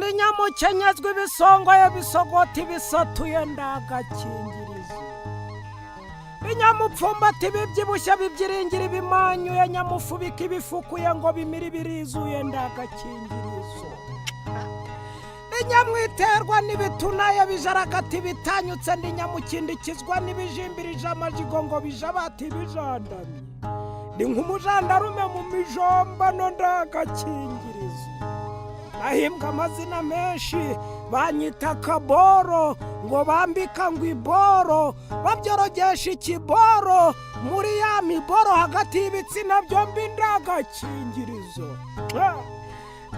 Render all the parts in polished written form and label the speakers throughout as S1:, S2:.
S1: Ndi nyamukenyezwa ibisongoye bisogota ibisatuye ndagakingirizo. Ndi nyamupfumbata ibibyibushye bibyiringira ibimanyuye, nyamufubika ibifukuye ngo bimire ibirizuye ndagakingirizo. Ndi nyamwiterwa n'ibitunaye bijaragata ibitanyutse, ndi nyamukindikizwa n'ibijimbirije amajigo ngo bijabate ibijandamye. Ndi nk'umujandarume mu mijombano ndagakingirizo. Nahimbwe amazina menshi, banyita kaboro ngo bambika ngo iboro, babyorogesha ikiboro muri ya miboro hagati y'ibitsina byombi ndagakingirizo.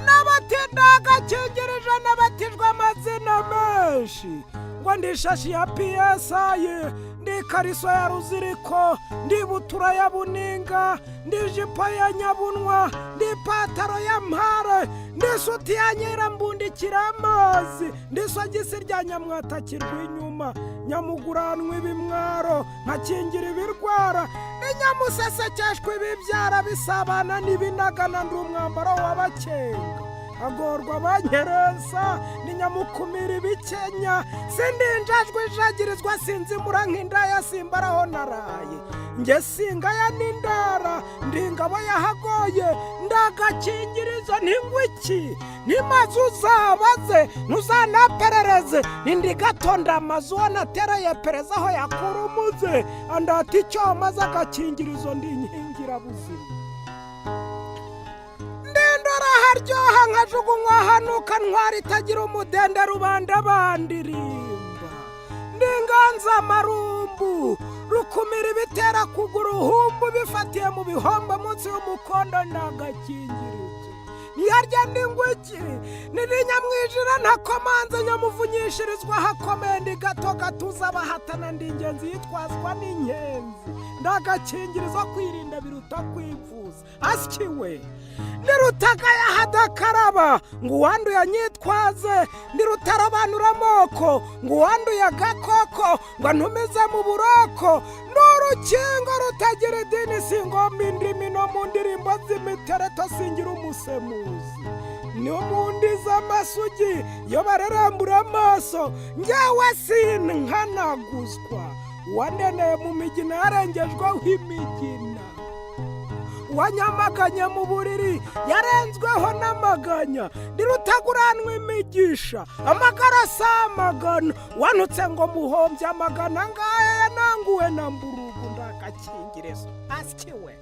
S1: N'abati ndagakingirije, n'abatijwe amazina menshi ngo ndi ishashi ya piyesayi, ndi ikariso ya ruziriko, ndi butura ya buninga, ndi ijipo ya nyabunwa, ndi ipataro ya mpare, ndi isuti ya nyirambundikira amazi, ndi isogisi rya nyamwatakirwa inyuma, nyamuguranwa ibimwaro nkakingira ibirwara, ndi nyamusesekeshwa ibibyara bisabana n'ibinagana, ndi umwambaro w'abakenga agorwa abanyerensa, ni nyamukumira ibikenya, sindi injajwe ijagirizwa, sinzimura nk'indaya, simbaraho naraye, nge singaya n'indara, ndi ingabo yahagoye ndagakingirizo. Ntingwiki ntimaze uzabaze ntuzanaperereze, ndi gato ndamaze uwo natereye pereza aho yakura umuze andata icyo maze agakingirizo, ndi inkingirabuzima. Ndindora haryoha nkajugunywa hanuka, ntwara itagira umudende rubanda bandirimba, ndi inganzamarumbu rukumira ibitera kugura uhumbu bifatiye mu bihombo munsi y'umukondo ndagakingirizo. Ntiyarya n'ingwiki ni nyamwijira ntakomanze, nyamuvunyishirizwa hakomeye, ndi gato gatuza abahatana, ndi ingenzi yitwazwa n'inkenzi ndagakingirizo. Kwirinda biruta kwivuza asyiwe, ndi rutagaya hadakaraba ngo uwanduye anyitwaze, ndi rutarobanura amoko ngo uwanduye agakoko ngo antumize mu buroko, ni urukingo rutagira idini, singomba indimi no mu ndirimbo z'imitereto singira umusemuzi, no mu ndi z'amasugi iyo barerembura amaso njyewe sinkhanaguzwa, uwandeneye mu migina yarengejweho imigina, uwanyamaganye mu buriri yarenzweho n'amaganya, ndi rutaguranwa imigisha amagara si amagana, wanutse ngo muhombye amagana ngaya yananguwe na mburugu ndagakingirizo asyiwe.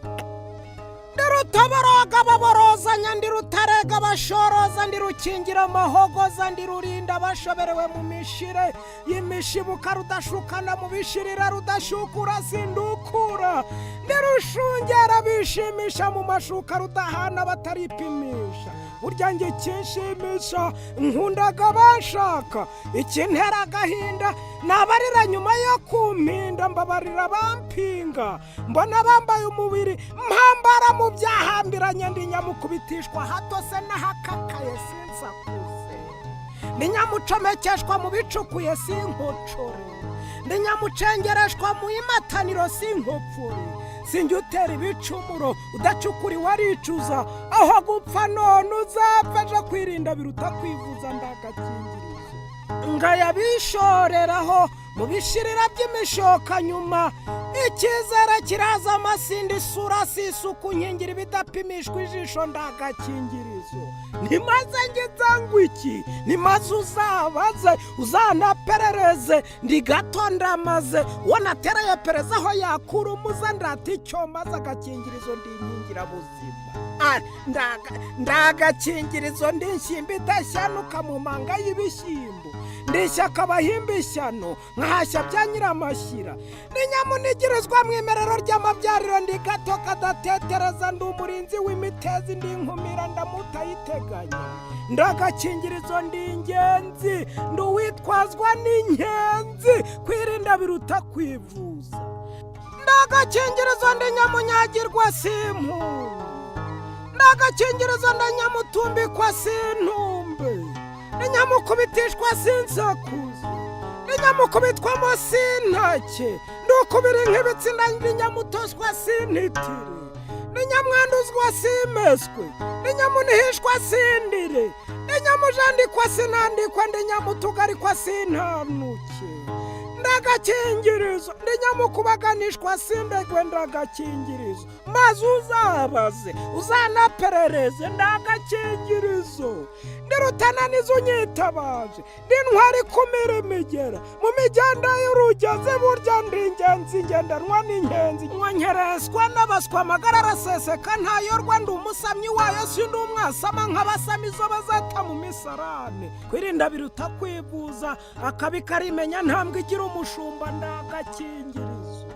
S1: Ndi rutaboroga baborozanya, ndi rutarega bashoroza, ndi rukingira amahogoza, ndi rurinda abashoberewe mu mishire y'imishibuka, rudashukana mu bishirira, rudashukura sindukura, ndi rushungera bishimisha mu mashuka, rudahana bataripimisha. Burya njye ikinshimisha nkundaga banshaka, ikintera agahinda nabarira nyuma yo kumpinda, mbabarira bampinga mbona bambaye umubiri mpambara mu byahambiranye, ndi nyamukubitishwa hato se n'ahakakaye sinsakuze, ndi nyamucomekeshwa mu bicukuye sinkocore, ndi nyamucengereshwa mu imataniro sinkopfure, sinjya utera ibicumuro udacukuriwe aricuza, aho gupfa none uzapfa ejo, kwirinda biruta kwivuza ndagakingirizo. Ngayabishoreraho mu bishirira by'imishoka nyuma, icyizere kiraza amasinde, isura si isuku, nkingira ibidapimishwa ijisho ndagakingirizo. Ntimaze ngize ngo iki, ntimaze uzabaze uzanaperereze, ndi gato ndamaze uwo natereye pereza aho yakura umuze ndata icyo maze agakingirizo, ndi inkingirabuzima. Ndagakingirizo, ndi inshyimbo idashyanuka mu manga y'ibishyimbo, ndi ishyaka abahimba ishyano nkahashya bya nyiramashyira, ni nyamunigirizwa mu imerero ry'amabyariro, ndi gato kadatetereza, ndi umurinzi w'imitezi, ndi inkumira ndamutayiteganya ndagakingirizo, ndi ingenzi, ndi uwitwazwa n'inkenzi, kwirinda biruta kwivuza ndagakingirizo, ndi nyamunyagirwa simpunga ndagakingirizo, ndi nyamutumbikwa sintumbe, ndi nyamukubitishwa sinsakuze, ndi nyamukubitwamo sintake, ndi ukubiri nk'ibitsina, ndi nyamutoswa sintitire, ndi nyamwanduzwa simeswe, ndi nyamunihishwa sindire, ndi Ndi nyamujandikwa sinandikwa, ndi nyamutugarikwa sintanuke, ndagakingirizo. Ndi nyamukubaganishwa sindegwe, ndagakingirizo. Maze uzabaze uzanaperereze, ndagakingirizo. Ndi rutananiza unyitabaje, ndi ntwari kumira imigera mu migenda y'urugezi. Burya ndi ingenzi ngendanwa n'ingenzi, nkereswa n'abaswa, amagara araseseka ntayorwa. Ndi umusamyi wayo, si ndi umwasama nk'abasama izo bazata mu misarane. Kwirinda biruta kwivuza, akabi karimenya, ntambwe igira umushumba, ndagakingirizo.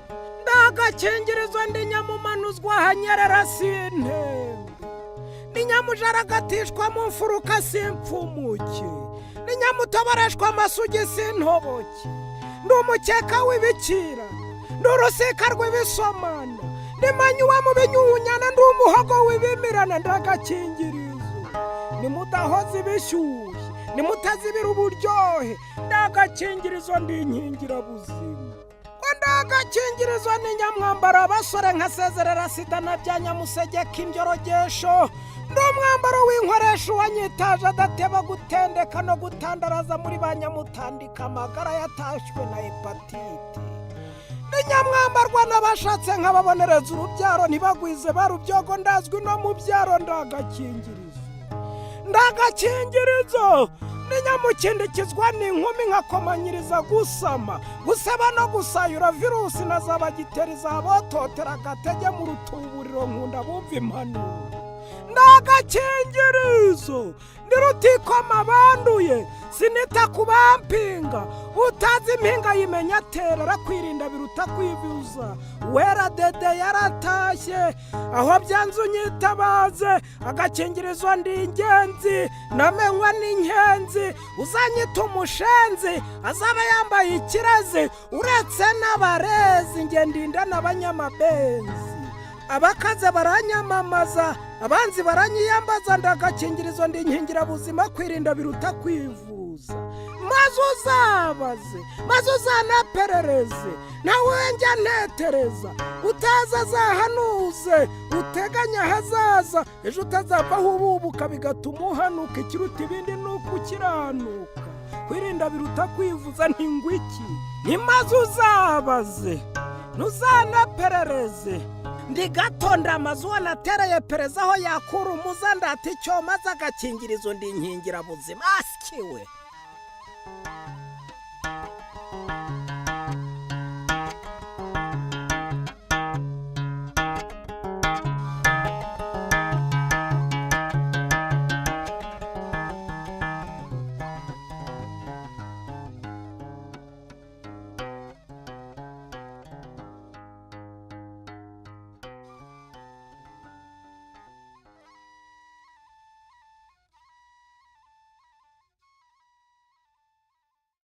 S1: Ndagakingirizo, ndi nyamumanuzwa hanyerera sintembe, ndi nyamujaragatishwa mu mfuruka simpfumuke, ndi nyamutoboreshwa amasugi sintoboke. Ndi umukeka w'ibikira, ndi urusika rw'ibisomana, ndi manywa mu binyunyana, ndi umuhogo w'ibimirana, ndagakingirizo. Nimudahoza ibishyushye, nimutazibira uburyohe, ndagakingirizo, ndi inkingirabuzima. Ngo ndagakingirizo ni nyamwambaro abasore, nkasezerera sida na bya nyamusegeka imbyorogesho. Ndi umwambaro w'inkoresha, uwanyitaje adateba gutendeka no gutandaraza muri ba nyamutandika amagara yatashywe na hepatite. Ni nyamwambarwa n'abashatse, nkababonereza urubyaro ntibagwize barubyogo, ndazwi no mu byaro, ndagakingirizo. Ndagakingirizo ni nyamukindikizwa n'inkumi, nkakomanyiriza gusama, gusaba no gusayura virusi na za bagiteri zabototera agatege mu rutuburiro. Nkunda bumva impanuro. Ndagakingirizo ni rutikoma banduye, sinita ku bampinga. Utazi impinga yimenya atera, arakwirinda biruta kwivuza. Wera dede yaratashye, aho byanze unyitabaze. Agakingirizo ndi ingenzi, namenywa n'inkenzi. Uzanyita umushenzi azaba yambaye ikirezi. Uretse n'abarezi, nge ndinda n'abanyamabenzi. Abakaze baranyamamaza, abanzi baranyiyambaza. Ndagakingirizo, ndi inkingirabuzima, kwirinda biruta kwivuza. Maze uzabaze, maze uzanaperereze, nawe njya ntetereza. Utaza azahanuze, uteganya ahazaza ejo utazavaho ububuka bigatuma uhanuka. Ikiruta ibindi ni uko ukiranuka, kwirinda biruta kwivuza. Ntingwiki ni maze uzabaze ntuzanaperereze. Ndi gatonda amazu natereye pereza aho yakura umuza, ndata icyo maze agakingirizo, ndi inkingirabuzima asikiwe.